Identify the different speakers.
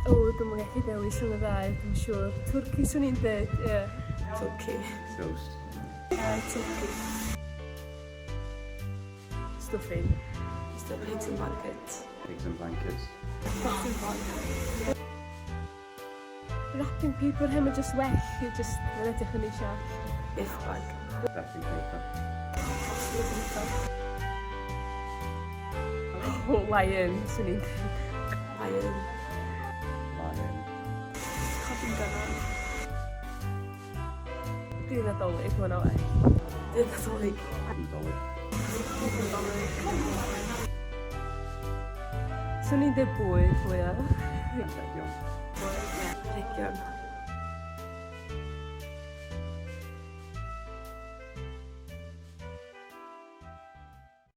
Speaker 1: O, dwi'm yn gallu dewis rhwng y ddau, dwi'n siŵr. Twrci swn i'n dweud, ie. Yeah.
Speaker 2: Twrci.
Speaker 3: Toast.
Speaker 2: Twrci.
Speaker 1: Stuffing.
Speaker 2: Pigs and blankets.
Speaker 3: Pigs and blankets.
Speaker 2: Pigs and blankets.
Speaker 1: Wrapping paper hem yn just well, i just yn edrych yn eisiau.
Speaker 2: Gift bag.
Speaker 3: Wrapping paper.
Speaker 1: Oh, lion, swn i'n dweud.
Speaker 2: Lion.
Speaker 3: Lion.
Speaker 2: Codyn gyfan.
Speaker 1: Dydd Nadolig, ma' hwnna well.
Speaker 2: Dydd Nadolig.
Speaker 3: Nadolig.
Speaker 2: Nadolig.
Speaker 1: Swn i'n dweud bwyd fwya.
Speaker 3: Anrhegion.
Speaker 2: Anrhegion.